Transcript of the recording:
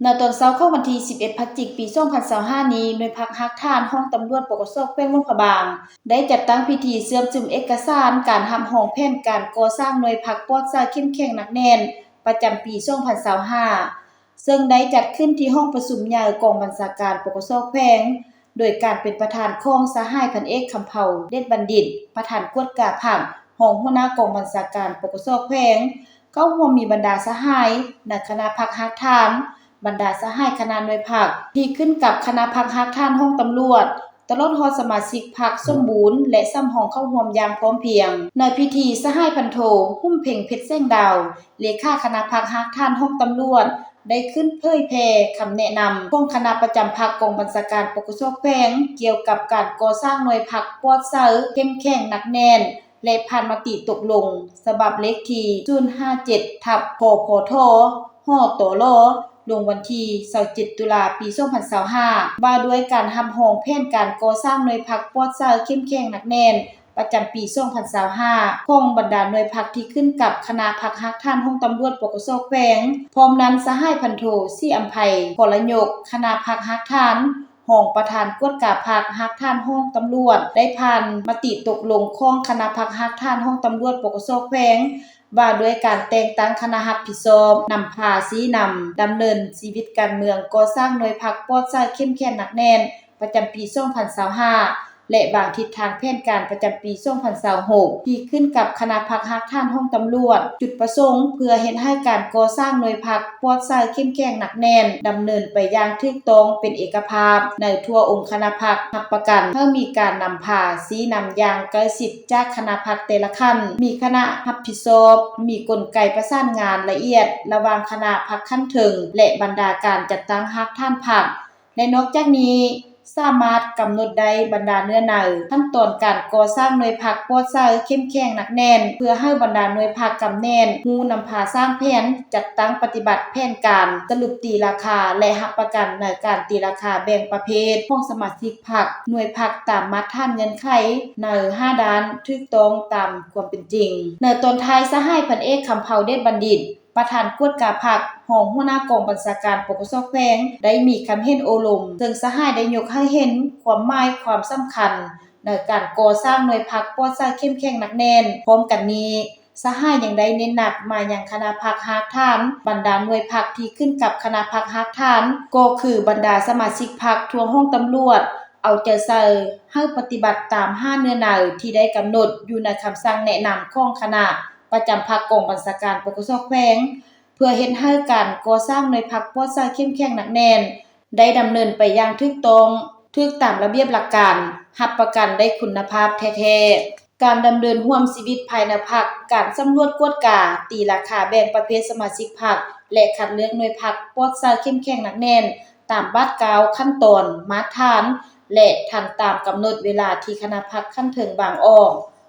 ໃນຕອນເຊົ້າຂອງວັນທີສິບເອັດ ພະຈິກ ປີສອງພັນຊາວຫ້ານີ້, ໜ່ວຍພັກຮາກຖານຫ້ອງຕຳຫຼວດ ປກສ ແຂວງຫຼວງພະບາງ ໄດ້ຈັດຕັ້ງພິທີເຊື່ອມຊຶມເອກະສານການຮັບຮອງແຜນການກໍ່ສ້າງໜ່ວຍພັກປອດໃສ ເຂັ້ມແຂງ ໜັກແໜ້ນ ປະຈຳປີສອງພັນຊາວຫ້າ ເຊິ່ງໄດ້ຈັດຂຶ້ນທີ່ຫ້ອງປະຊຸມໃຫຍ່ກອງບັນຊາການ ປກສ ແຂວງ ໂດຍການເປັນປະທານຂອງສະຫາຍພັນເອກ ຄຳເພົາ ເດດບັນດິດ ປະທານກວດກາພັກ, ຮອງຫົວໜ້າກອງບັນຊາການ ປກສ ແຂວງ, ເຂົ້າຮ່ວມມີບັນດາສະຫາຍໃນຄະນະພັກຮາກຖານ, ບັນດາສະຫາຍຄະນະໜ່ວຍພັກທີ່ຂຶ້ນກັບຄະນະພັກຮາກຖານຫ້ອງຕຳຫຼວດ, ຕະຫຼອດຮອດສະມາຊິກພັກສົມບູນ ແລະ ສຳຮອງເຂົ້າຮ່ວມຢ່າງພ້ອມພຽງ. ໃນພິທີ, ສະຫາຍພັນໂທ ຫຸ້ມເພັງ ເພັດແສງດາວ ເລຂາຄະນະພັກຮາກຖານຫ້ອງຕຳຫຼວດ ໄດ້ຂຶ້ນເຜີຍແຜ່ຄຳແນະນຳຂອງຄະນະປະຈຳພັກກອງບັນຊາການ ປກສ ແຂວງ ກ່ຽວກັບການກໍ່ສ້າງໜ່ວຍພັກປອດໃສ ເຂັ້ມແຂງ ໜັກແໜ້ນ ແລະ ຜ່ານມະຕິຕົກລົງ ສະບັບເລກທີ ສູນຫ້າເຈັດ ທັບ ພພທ ຫຕລ ລົງວັນທີຊາວເຈັດ ຕຸລາ ປີສອງພັນຊາວຫ້າ ວ່າດ້ວຍການຮັບຮອງແຜນການກໍ່ສ້າງໜ່ວຍພັກປອດໃສ ເຂັ້ມແຂງ ໜັກແໜ້ນ ປະຈຳປີສອງພັນຊາວຫ້າ ຂອງບັນດາໜ່ວຍພັກທີ່ຂຶ້ນກັບຄະນະພັກຮາກຖານຫ້ອງຕຳຫຼວດ ປກສ ແຂວງ. ພ້ອມນັ້ນ, ສະຫາຍພັນໂທ ສີອຳໄພ ພລະຍົກ ຄະນະພັກຮາກຖານ, ຮອງປະທານກວດກາພັກຮາກຖານຫ້ອງຕຳຫຼວດ ໄດ້ຜ່ານມະຕິຕົກລົງຂອງຄະນະພັກຮາກຖານຫ້ອງຕຳຫຼວດ ປກສ ແຂວງ ວ່າດ້ວຍການແຕ່ງຕັ້ງຄະນະຮັບຜິດຊອບ, ນຳພາຊີ້ນຳ, ດຳເນີນຊີວິດການເມືອງ, ກໍ່ສ້າງໜ່ວຍພັກປອດໃສ ເຂັ້ມແຂງ ໜັກແໜ້ນ ປະຈຳປີສອງພັນຊາວຫ້າ ແລະ ວາງທິດທາງແຜນການປະຈຳປີສອງພັນຊາວຫົກ ທີ່ຂຶ້ນກັບຄະນະພັກຮາກຖານຫ້ອງຕຳຫຼວດ. ຈຸດປະສົງເພື່ອເຮັດໃຫ້ການກໍ່ສ້າງໜ່ວຍພັກປອດໃສ ເຂັ້ມແຂງ ໜັກແໜ້ນ ດຳເນີນໄປຢ່າງຖືກຕ້ອງເປັນເອກະພາບໃນທົ່ວອົງຄະນະພັກ, ຮັບປະກັນໃຫ້ມີການນຳພາຊີ້ນຳຢ່າງໃກ້ຊິດຈາກຄະນະພັກແຕ່ລະຂັ້ນ, ມີຄະນະຮັບຜິດຊອບ, ມີກົນໄກປະສານງານລະອຽດລະຫວ່າງຄະນະພັກຂັ້ນເທິງ ແລະ ບັນດາການຈັດຕັ້ງຮາກຖານພັກ ແລະ ນອກຈາກນີ້ ສາມາດກຳນົດໄດ້ບັນດາເນື້ອໃນ, ຂັ້ນຕອນການກໍ່ສ້າງໜ່ວຍພັກປອດໃສ ເຂັ້ມແຂງ ໜັກແໜ້ນ ເພື່ອໃຫ້ບັນດາໜ່ວຍພັກກຳແໜ້ນ ຮູ້ນຳພາສ້າງແຜນ, ຈັດຕັ້ງປະຕິບັດແຜນການ, ສະຫຼຸບຕີລາຄາ ແລະ ຮັບປະກັນໃນການຕີລາຄາແບ່ງປະເພດຂອງສະມາຊິກພັກ, ໜ່ວຍພັກຕາມມາດຖານເງື່ອນໄຂໃນຫ້າດ້ານຖືກຕ້ອງຕາມຄວາມເປັນຈິງ. ໃນຕອນທ້າຍ, ສະຫາຍພັນເອກ ຄຳເພົາ ເດດບັນດິດ ປະທານກວດກາພັກ, ຮອງຫົວໜ້າກອງບັນຊາການ ປກສ ແຂວງ ໄດ້ມີຄຳເຫັນໂອ້ລົມ, ເຊິ່ງສະຫາຍໄດ້ຍົກໃຫ້ເຫັນຄວາມໝາຍຄວາມສຳຄັນໃນການກໍ່ສ້າງໜ່ວຍພັກປອດໃສ ເຂັ້ມແຂງ ໜັກແໜ້ນ. ພ້ອມກັນນີ້, ສະຫາຍຍັງໄດ້ເນັ້ນໜັກມາຍັງຄະນະພັກຮາກຖານ, ບັນດາໜ່ວຍພັກທີ່ຂຶ້ນກັບຄະນະພັກຮາກຖານ ກໍຄືບັນດາສະມາຊິກພັກທົ່ວຫ້ອງຕຳຫຼວດ ເອົາໃຈໃສ່ໃຫ້ປະຕິບັດຕາມຫ້າເນື້ອໃນທີ່ໄດ້ກຳນົດຢູ່ໃນຄຳສັ່ງແນະນຳຂອງຄະນະ ປະຈຳພັກກອງບັນຊາການ ປກສ ແຂວງ ເພື່ອເຮັດໃຫ້ການກໍ່ສ້າງໜ່ວຍພັກປອດໃສ ເຂັ້ມແຂງ ໜັກແໜ້ນ ໄດ້ດຳເນີນໄປຢ່າງຖືກຕ້ອງ, ຖືກຕາມລະບຽບຫຼັກການ, ຮັບປະກັນໄດ້ຄຸນນະພາບແທ້ໆ. ການດຳເນີນຮ່ວມຊີວິດພາຍໃນພັກ, ການສຳຫຼວດກວດກາ, ຕີລາຄາແບ່ງປະເພດສະມາຊິກພັກ ແລະ ຄັດເລືອກໜ່ວຍພັກປອດໃສ ເຂັ້ມແຂງ ໜັກແໜ້ນ ຕາມບາດກ້າວ, ຂັ້ນຕອນ, ມາດຖານ ແລະ ທັນຕາມກຳນົດເວລາທີ່ຄະນະພັກຂັ້ນເທິງວາງອອກ.